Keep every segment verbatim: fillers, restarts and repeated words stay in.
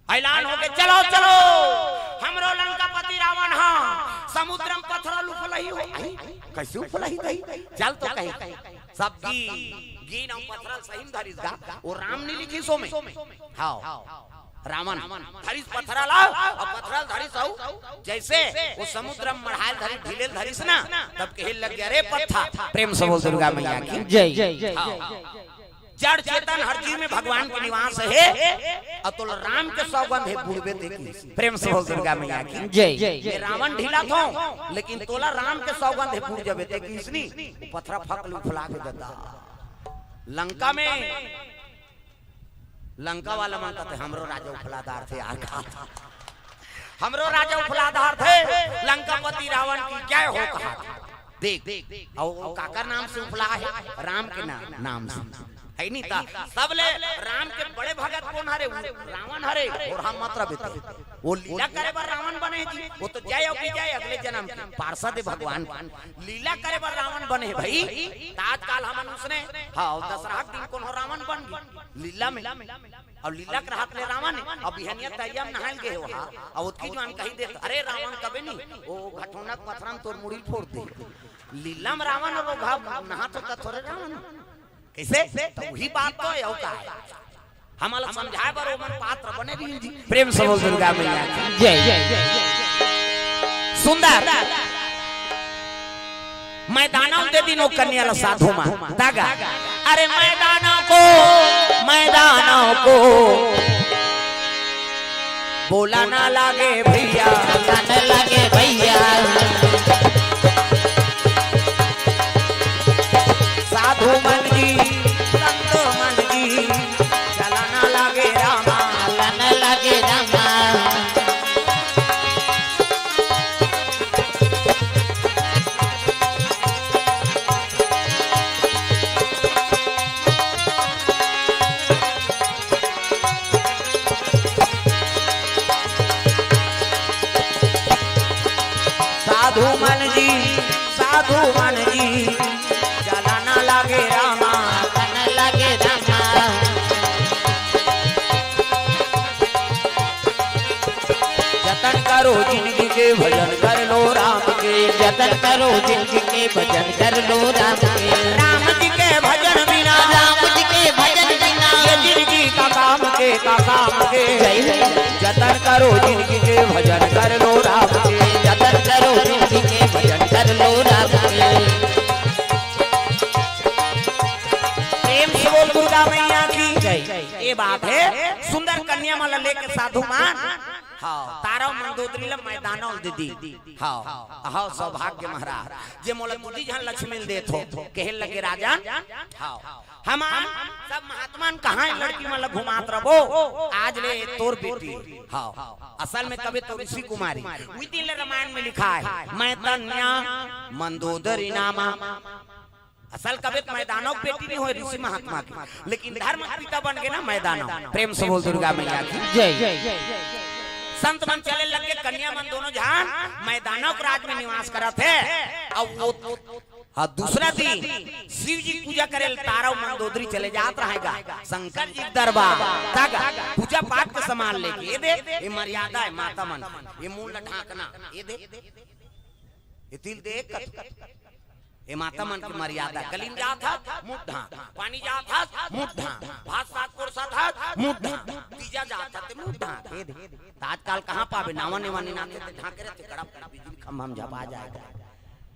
ऐलान होगे, "चलो, चलो, हमरो लंकापति रावण ह समुद्र म पथरल उफलही हो।" आई, कैसे उफलही दई? चल तो कही, सब गी-, गीन अउ पथरल सही म धरिस गा, वो राम नी लिखिस ओमे। हाँ, रावण धरिस पथरल अउ, अउ पथरल धरिस अउ, जैसे वो समुद्र म मढ़ायल धरिस, ढिलेल धरिस ना, तब कहे लग गया, "रे पत्थर।" प्रेम से बोल दुर्गा मैया की। जय। हाँ। जड़ चेतन हर जीव में भगवान के निवास हे। अउ तोला राम के सौगंध हे, बुड़बे ते किस। प्रेम से बोल दुर्गा मैया की। जय। ये रावण ढिला थो, लेकिन तोला राम के सौगंध हे, बुड़ जबे ते किस नी। पथरा फक ले उफला के ददा। लंका में, लंका वाला मन कहते, "हमरो राजा उफलादार थे यार।" हमरो राजा उफलादार थे, लंकापति रावण की जय हो कहा। देख, अउ वो काकर नाम से उफला हे? राम के ना-, नाम से। हे नी ता? सबले राम के बड़े भगत कोन हरे? वो रावण हरे। अउ हम मात्र बेटे। वो लीला करे बर रावण बने जी। वो तो जय अउ विजय अगले जनम के पार्षद हे भगवान के। लीला करे बर रावण बने भाई। त आजकाल हमन उसने, हाँ, दसरहा के दिन कोनो रावण बन गे लीला में। अउ लीला के रहत ले रावण हे, अउ बिहनिया तरिया म नहायल गे हे ओहा, अउ ओतकी जुवान कहि देत, "अरे रावण कबे नी, ओ घटोनक पथरा म तोर मुड़ी फोर दे।" लीला म रावण अउ घा नहात होता थोरे रावण। कइसे? त उही बात तो हे, अउ का हे? हमला समझाय बर ओमन पात्र बने रहिन जी। प्रेम से बोल दुर्गा मैया की। जय। सुंदर। मैदानव दे दिन ओ कन्या ला साधु मन। दागा। अरे मैदानव को, मैदानव को बोला ना लागे भैया। बोला ना लागे भैया। साधु मन जी, संत मन जी, चला ना लागे रामा। चला ना लागे रामा। साधु मन जी, साधु मन जी, चला ना लागे रामा। चला ना लागे रामा। जतन करो जिनगी के भजन कर लो राम के। जतन करो जिनगी के भजन कर लो राम के। राम जी के भजन बिना, राम जी के भजन बिना ये जिनगी का काम के, का काम के। जय हो। जतन करो जिनगी के भजन कर लो राम के। जतन करो जिनगी के भजन कर लो राम के। प्रेम से बोल दुर्गा मैया की। जय। ये बात हे, सुंदर कन्या मन ला लेके साधु मन, हाँ, तारा मंदोदरी ला मैदानव दे दिन। हाँ, हाँ, सौभाग्य महाराज, जे मोला दूजी झन लक्ष्मी ल देत हो, कहे लगे राजन। हाँ, हमन सब महात्मा मन कहाँ लड़की मन ला घुमात रबो, आज ले तोर बेटी। हाँ, असल में कबे तो ऋषि कुमारी, उही दिन ले रामायण में लिखाय हे, "मैं तन्या मंदोदरी नामा।" असल कबे त मैदानव के बेटी नी होय ऋषि महात्मा के, लेकिन धर्म के पिता बन गे ना मैदानव। प्रेम से बोल दुर्गा मैया की। जय। संत मन चले लग गे, कन्या मन दोनों झन मैदानव के राज में निवास करत हे। अब वो, हाँ, दूसरा दिन शिव जी पूजा करे ल तारा मंदोदरी चले जात रहेगा शंकर जी के दरबार तक पूजा पाठ के सामान लेके। ये दे, ये मर्यादा हे माता मन, ये मुंह ला ढांकना, ये दे, ये तिल दे, कत-, ए माता मन के मर्यादा, कलीम जात हस, मुंह ढांक, पानी जात हस, मुंह ढांक, भात साग परोसत हस, मुंह ढांक, तीजा जात हस, ते मुंह ढांक, हे दे। त आजकाल कहाँ पाबे, नावा नेवा नी नाथे ते ढांके रहिथे, कड़प कड़प बिजली खंभा म झपा जाय।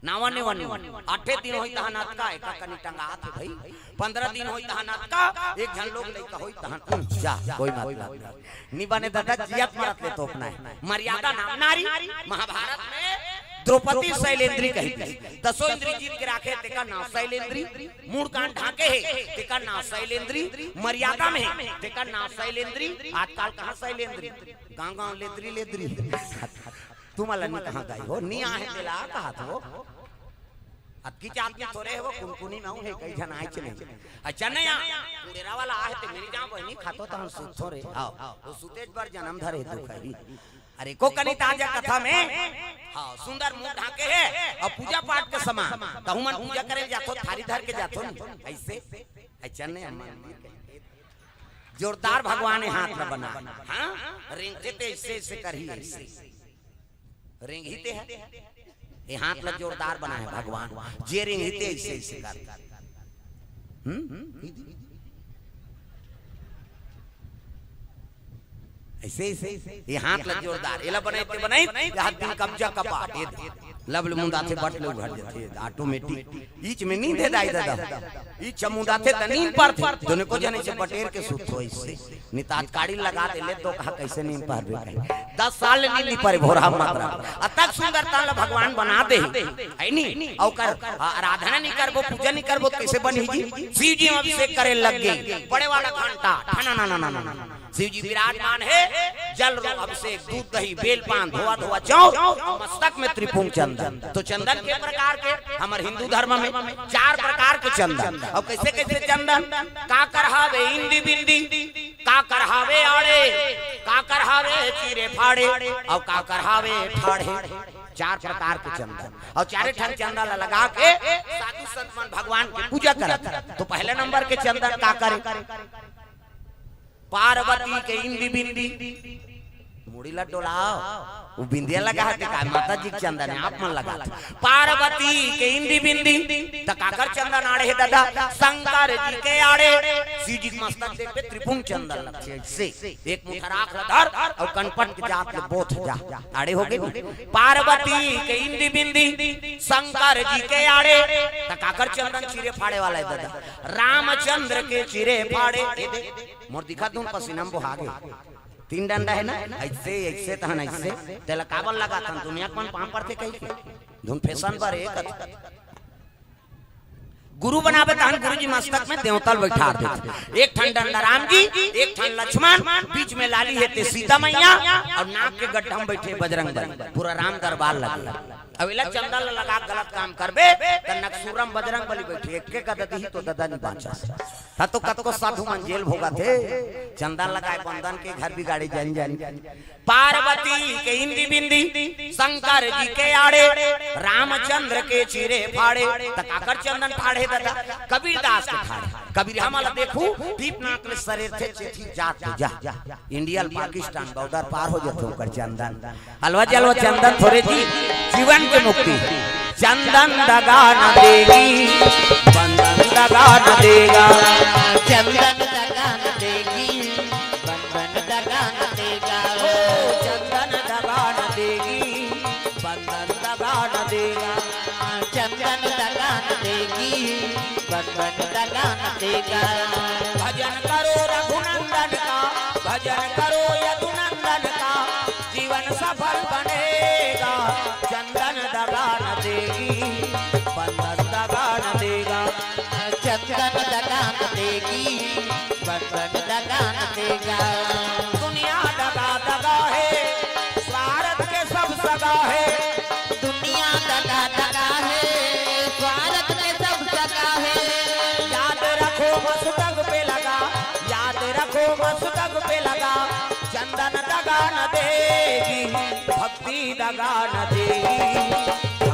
नावा नेवा नी, आठे दिन होही तहन अतका, एका कनी टंगात हे भई, पंद्रह दिन होही तहन अतका, एक झन लोग लइका होही तहन, उम, जा, कोई मतलब नहीं। नी बने ददा, जियत मरत ले तोपना हे। मर्यादा नाम नारी। महाभारत में द्रौपदी शैलेंद्री कही थी। दसों इंद्री जीत के राखे, तेकर नाम शैलेंद्री। मुड़ कान ढांके हे, तेकर नाम शैलेंद्री। मर्यादा में हे, तेकर नाम शैलेंद्री। आजकाल कहाँ शैलेंद्री? गांव गांव लेद्री लेद्री। तुमला नी कहाँ गई हो, नी आहे तेला कहा थो। अतकी जात में थोरे हे वो, कुनकुनी में हे, कई झन आइच नहीं। अच्छा नहीं आ, कुड़ेरा वाला आहे ते मेरी जान बहनी खातो तो हम सुत थोरे। हाँ, वो सुतेज बर जन्म धरे दुख हे। अरे को कनी ताजा कथा में, हाँ, सुंदर मुंह ढांके हे, अउ पूजा पाठ के समान, तहु मन पूजा करे जाथो, थारी धर के जाथो नी, ऐसे, अच्छा नहीं, हम जोरदार भगवान हे हाथ ल बना। हाँ? रेंगथे ते ऐसे ऐसे करही, ऐसे रेंगही ते ह। ये हाथ ला जोरदार बनाए हे भगवान, जे रेंगही ते ऐसे ऐसे कर। हम्म? ऐसे ऐसे ये हाथ ला जोरदार, एला बनाई ते बनाई, ये हाथ दिन कब्जा कपा दे दे। लब ले मुंदाथे, बट ले उघर देथे, automatic। ईच में नींद हे दाई ददा, ईच मुंदाथे त नींद परथे, दोनों को जने से बटेर के सुत हो ऐसे। नितात काड़ी लगा दे ले तो कहा कैसे नींद परबे कहीं। दस साल ले नींद नहीं परे भोरहा मात्रा। अतक सुंदर तन ला भगवान बना दे, है नी? ओकर आराधना नहीं करबो, पूजा नहीं करबो, कैसे बनही जी? शिव जी में अभिषेक करे लग गे, बड़े वाला घंटा, ठना ना ना ना ना ना। शिव जी विराजमान हे, जल रो अभिषेक, दूध दही, बेल पान, धोआ धोआ चाउर, मस्तक में त्रिपुंग चंदन। तो चंदन के प्रकार के, हमर हिंदू धर्म में चार प्रकार के चंदन। अउ कैसे कैसे चंदन? काकर हावे इंदी बिंदी, काकर हावे आड़े, काकर हावे चीरे फाड़े, अउ काकर हावे ठाढ़े। चार प्रकार के चंदन, अउ चारे ठन चंदन ला लगा के साधु संत मन भगवान के पूजा करत। तो पहले नंबर के चंदन काकर हे? पार्वती के इंदी बिंदी। मुड़ी ला डोलाव, वो बिंदिया लगा हे ते का? माता जी के चंदन हे, आप मन लगा। पार्वती के इंदी बिंदी, त काकर चंदन आड़े हे ददा? शंकर जी के आड़े। शिव जी के मस्तक देखबे त्रिपुंग चंदन लगथे, ऐसे एक मुठा राख ला धर अउ कनपट के जात ले बोथ जा, आड़े हो गे। पार्वती के इंदी बिंदी, शंकर जी के आड़े, त काकर चंदन चीरे फाड़े वाला हे ददा? रामचंद्र के चीरे फाड़े। ए दे, मोर दिखा दूं पसीना में बोहा गे। तीन डंडा हे ना, ऐसे, ऐसे तहन ऐसे, तेला काबर लगाथन? दुनिया के मन पांव परथे कहिके। धुन फैशन बर एक गुरु बनाबे तहन गुरु जी मस्तक में देवता ल बैठार देथे। एक ठन डंडा राम जी, एक ठन लक्ष्मण, बीच में लाली हे ते सीता मैया, अउ नाक के गड्ढा में बैठे बजरंग बली। पूरा राम दरबार लगे। अब एला चंदन ला लगा के गलत काम करबे, त नकसूरम बजरंग बली बैठे, एके गदा दिही तो ददा नी बांचस। त तो कतको साधु मन जेल भोगत हे, चंदन लगाए बंदन के घर बिगाड़े जन जन। पार्वती के इंदी बिंदी, शंकर जी के आड़े, रामचंद्र के चीरे फाड़े, त काकर चंदन फाड़े ददा? कबीरदास के फाड़े। कबीर हमला देखू, दीप नाक ले सरेर थे चेथी जात जा। इंडिया ल पाकिस्तान बॉर्डर पार हो जाथे ओकर चंदन। अलवा जलवा चंदन थोरे जी, जीवन के मुक्ति। चंदन दगा न देगी, बंदन दगा न देगा। चंदन दगा न देगी, बंदन दगा न देगा। ओ चंदन दगा न देगी, बंदन दगा न देगा। चंदन दगा न देगी, बंदन दगा न देगा। भजन करो रघुनंदन का, भजन करो यदुनंदन का, जीवन सफल बनेगा। चंदन दगा न देगी, बंदन दगा न देगा। चंदन दगा न देगी, बंदन दगा न देगा। दुनिया दगा दगा हे, स्वार्थ के सब सगा हे। दुनिया दगा दगा हे, स्वार्थ के सब सगा हे। याद रखो मस्तक पे लगा, याद रखो मस्तक पे लगा। चंदन दगा न देगी, भक्ति दगा न देगी।